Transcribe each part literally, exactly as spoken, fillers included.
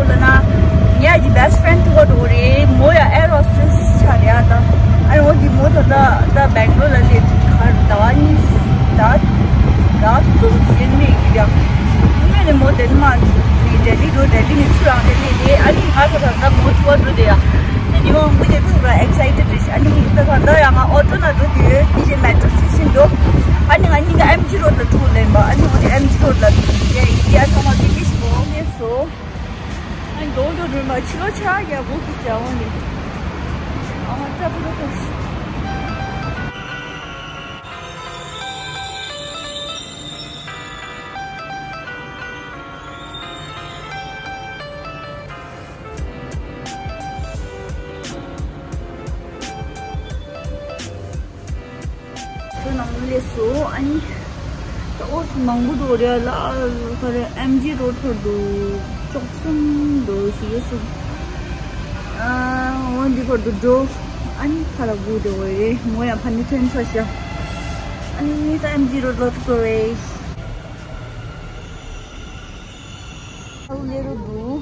ལ་ན། ངའི་ཀྱི་best friend ཐུག་པ་འགྲོ་གི་རེད། མོ་ཡང་air hostess ཆགས་རེད་ཨ་ད། ཨ་ནི་འོ་དེ་མོ་ད་ལྟ་ད་སྦེང་ལོར་ལ་སླེབས་དུས་ག་རེ་ཟླ་བ་གཉིས་ད་ཟླ་གསུམ་ཟིན་ནས་ཀྱི་ཡ། དངོས་ནས་མོ་དེ་ནི་མ་ནི་ལྡི་ལི་འགྲོ་ལྡི་ལི་ནས་ཚུར་རང་དེ་ནས་དེ་ཨ་ནི་ང་ད་ད་ད་མོ་ཐུག་པ་འགྲོ་དེ་ཡ། དེ་ནི་འོ་མོ་དེ་ཐུག་ར་excited རེད། ཨ་ནི་ད་ད་ད་ཡ་ང་auto ན་འགྲོ་དུས་དེ་བཞིན་metro station འགྲོ། ཨ་ནི་ང་གཉིས་ཀ་M G road ལ་ཐུག་ལེན་པ། ཨ་ནི་འོ་དེ་M G road ལ་དེ་ཡ་ཡ་ཚང་མ་དེ་གི་ཞིག་གོ་ངེས་སོ། ཨ་མགོ་འགྲོ་འགྲོ་མ་ཕྱི་ལོ་ཆ་ཡག་པོ་ཞིག་བྱ་འོང་ནི། ཨ་མ་ལྟ་བུ་ལོ་ཐོག་ཤི། ཁོ་ནང་ལས་སོ་ཨ་ནི། ད་འོ་སུ་མང་པོ་འགྲོ་རེད་ལ་ཁ་རེ་M G road ཐོར་འདུག་ཅོག་གསུམ་འགྲོ་ཞིག་ཡོད་སུ། ཨ་འོ་འདི་ཁོར་འདུག་འགྲོ། ཨ་ནི་ཁ་ལ་སྒུག་འགྲོ་བ་རེད། མོ་ཡང་ཕ་ནི་ཐོན་ཚར་ཤག་ཨ་ནི་ད་M G road ལ་ཐུག་འགྲོ་བས། ཨ་ལེ་རོ་འདུག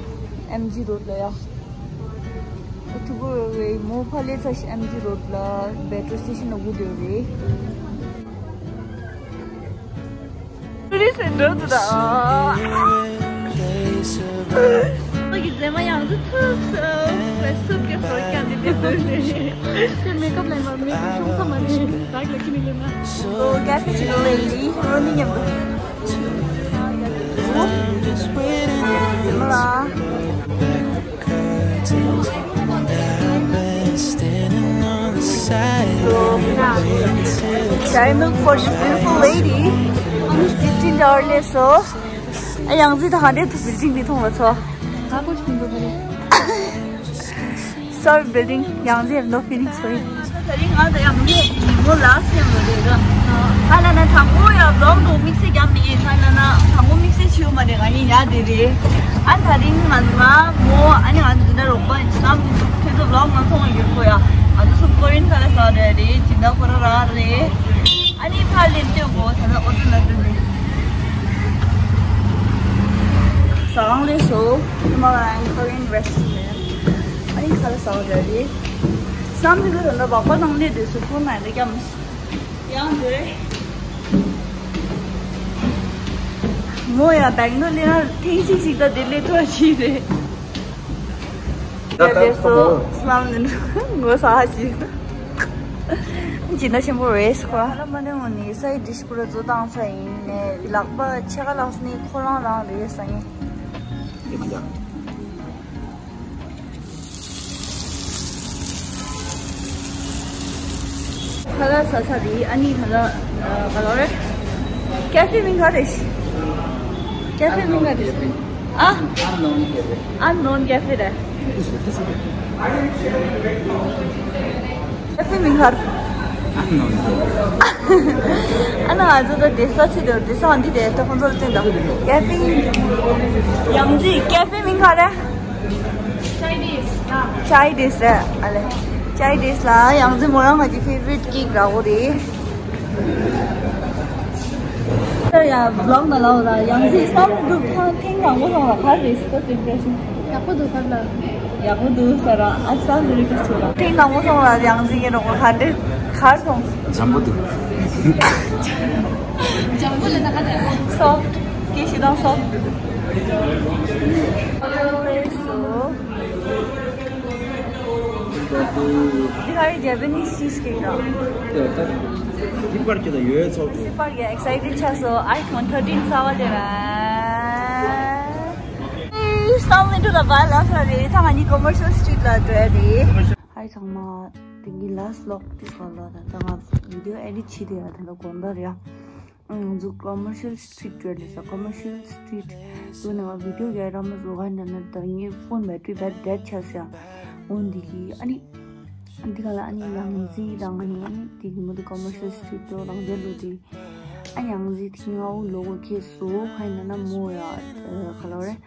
M G road ལ་ཡ། ཐུག་གོ་རེ་མོ་ཕ་ལེ་ཚ་ཤི་M G road ལ་metro station ལ་སྒུག་སྡོད་རེད། ཊུ་རི་སི་འགྲོ་འདུག་ད། ཁོ་གི་མཛེས་མ་ཡང་དུ་ཐུག་སོང་། ཁོས་སུབ་ཀྱི་སོར་ཀྱང་དེ་དེ་འདུག་ནས། དེ་མེ་ཀབ་ལེན་པ་མེ་ཀབ་ཆུང་ས་མ་རེད། ད་ག་ཁྱི་ནི་ལེན་ན། ཨོ་ཀ་ཧྥེ་ཅིག་ལེན་ལི་རོ་ནི་ཉམས་པ། So, trying to look for this beautiful lady. Fifteen dollar less so. ཨ་ཡང་ཟི་ད་ཧ་འདྲེ་ཐུག་building འདི་མཐོང་བ་ཚོ། ཧ་གོ་ཆུང་འདུག་ཧ་རེ། Sorry building ཡང་ཟི་have no feelings for you. ད་རིང་ང་ད་ཡང་མི་མོ་ལ་སེམས་ལ་རེ་ར། ཧ་ལ་ན་དང་པོ་ཡང་vlog འདུག་དམིགས་བསལ་རྒྱབ་མི་ཡིན། ཧ་ལ་ན་དང་པོ་དམིགས་བསལ་ཞུ་མ་རེད། ང་ཡིན་ཡ་དེ་རེད། ཨ་ད་རིང་ང་ང་མོ་ཨ་ནི་ང་འདི་འདྲ་རོགས་པ་ཡིན་ཙང་ཁྱོད་ཚོ་vlog ནང་མཐོང་བ་ཡོད་ཁོ་ཡ། ང་ཚོ་གསུམ་ཀོ་རིན་ཁ་ལ་ཟ་རེད་རེད། ཇི་འདྲ་ཁོ་ར་ར་རེད། ཨ་ནི་ཕར་ལེན་ཏེ་གོ་ད་ལྟ་ཨོ་ཏོ་ན་ཏོ་རེད། ཟ་ཁང་ལས་སོ། Himalayan Korean restaurant. ཨ་ནི་ཁ་ལ་ཟ་བ་རེད། བསམ་དུས་ལ་ད་ལྟ་བག་པ་ནང་ནས་དུས་སུ་ཁོ་ན་ཡང་འདྲ་རྒྱབ་མི་སྲིད། ཡང་འདྲ། མོ་ཡང་སྦེང་ལོར་སླེབས་ན་ཐེངས་གཅིག་ཞིག་ད་དེ་སླེབས་ཐུབ་ཀྱི་རེད། ད་ད་ལས་སོ། ཁོ་མོ་སྣམ་ནི་ངོ་ས་ཧ་ཅི། ཇི་འདྲ་ཆེན་པོ་རེད་ཁོ། ཧ་ལམ་མ་ནས་འོ་ནི་སའི་ཌིཤ་པུ་ར་བཟོ་བཏང་ས་ཡིན་ནས་ལག་པ་ཕྱེད་ཀ་ལགས་ནི་ཁོ་རང་རང་རེད་ས་ཡིན། ཡིན་ཡང་། ཁ་ལག་ཟ་ས་རེད། ཨ་ནི་ཁ་ལག་ཨ་ག་ལོ་རེད། ཀེ་ཧྥེ་མིང་ག་རེད། ཀེ་ཧྥེ་མིང་ག་རེད། ཨ། Unknown cafe རེད། ཀེ་ཧྥེ་མིང་ག་རེད། ཨ་ན་ང་ཚོ་ད་དེ་ས་ཚིག་དེ་དེ་ས་འདི་དེ་ད་ཁོང་ཚོ་ལ་བསྟན་དང་། ཀེ་ཧྥེ་ཡང་ཅི་ཀེ་ཧྥེ་མིང་ག་རེད། Chai Days རེད་ཨ་ལེ། Chai Days ལ་ཡང་ཅི་མོ་རང་ང་ཅི་favorite cake ར་འོ་རེད། ད་ཡ་vlog ནང་ལ་ཡང་ཅི་བསམ་འདུག་ཁང་ཐེངས་དང་པོ་སོང་ལ་ག་རེ་first impression། ཡག་པོ་འདུག་ག་ལ། ཡག་པོ་འདུག་ཟེར་ར་ཨ་ཅག་འདི་རིགས་ཚོ་ལ། ཐེངས་དང་པོ་སོང་ལ་ཡང་ཅི་ངའི་རོགས་ག་འདྲ་གར་སོང་། འཇམ་པོ་འདུག་འཇམ་པོ་ལ་ད་ག་འདྲ། soft སྐད་ཤེས་དང་soft འདུག་འདི་ག་རེ་Japanese cheese cake ར། འདི་པར་གྱི་ད་ཡོད་ཚོགས་འདི་པར་གྱི་excited ཆགས་སོ། iPhone thirteen གསར་བ་དེ་ར། Hey, stumbling to the bar last རེད། ད་ང་གཉིས་Commercial Street ལ་འགྲོ་ཡ་རེད། Hi ཚང་མ། དེ་གི་last vlog དེ་ག་ལ་ད་ད་ང་video edit བྱེད་དེ་ཡ་ད་ལ་དགོང་དག་རེད་ཡ། ང་ཚོ་Commercial Street འགྲོ་རེད་ས། Commercial Street དུ་ནས་ང་video རྒྱག་ར་མ་བཟོ་ག་འདྲ་ན་ད་ངའི་phone battery bad dead ཆགས་ས་ཡ། འོ་འདི་གི་ཨ་ནི་འདི་ག་ལ་ཨ་ནི་ཡང་ཟི་དང་ཨ་ནི་ཨ་ནི་དེ་གི་མོ་དེ་Commercial Street དུ་རང་རྒྱལ་ལོ་དེ་ཨ་ནི་ཡང་ཟི་དེ་ང་འུ་ལོ་གོ་ཁེ་སོ་ཁ་ཡིན་ན་ན་མོ་ཡ་ག་ལ་རེད།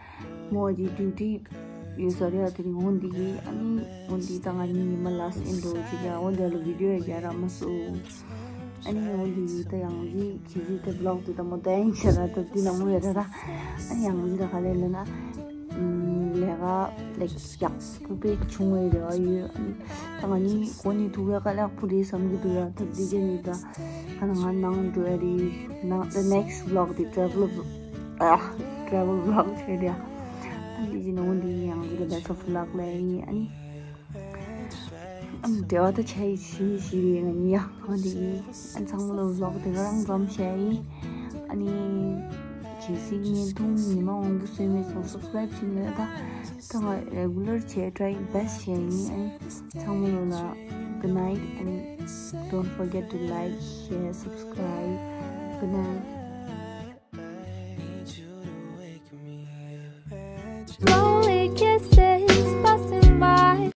མོ་འདི་duty ཡོད་ས་རེད། དེ་རིང་འོ་འདི་གི་ཨ་ནི་འོ་འདི་ད་ང་གཉིས་ཉི་མ་last ཨིན་འགྲོ་ཅིག་ཡ། འོ་འདི་ལ་video ཡ་རྒྱག་ར་མ་སོང་། ཨ་ནི་འོ་འདི་གི་ད་ཡང་འདི་ཁྱི་ཟི་ད་vlog དེ་ད་མོ་ད་ཡང་ཆེ་ར་ད་འདི་ན་མོ་ཡ་ར་ར། ཨ་ནི་ཡང་འདི་ད་ག་ལེ་ལ་ན་ལས་ ལ་ལེགས་ཡག་པོ་དཔེ་བྱུང་བའི་རེ་བ་ཡོད། ཨ་ནི་ད་ང་ནི་གོ་ནས་ཐུག་ག་དཀའ་ལས་ཁག་པོ་རེད་བསམ་གྱི་འདུག་ཡ། ད་འདི་ག་ནི་ད་ཁ་ན་ང་ནང་འགྲོ་ཡ་རེད། ནང་the next vlog དེ་travel ཨ་travel vlog བྱས་རེད། ཨ་འདི་གི་ནང་འདི་ཡང་འདི་ལ་best of luck ལ་ཡིན། ཨ་ནི་འབྲེལ་བ་ད་ཆ་ཡི་ཤི་ཤི་རེད་ང་ནི་ཡ། ཨ་འདི་ཨ་ཚང་མ་ལ་vlog དེ་ག་རང་ཙམ་བྱས་ཡིན། ཨ་ནི་གལ་སྲིད་བརྙན་ཐུང་ཉི་མ་འོང་གི་སོན་མེད་ཙང་subscribe བྱེད་ནས་ད། ད་ང་regular བྱས་try best བྱས་ཡིན། ཨ་ནི་ཚང་མ་ལོ་ལ་good night and don't forget to like, share, subscribe. Good night.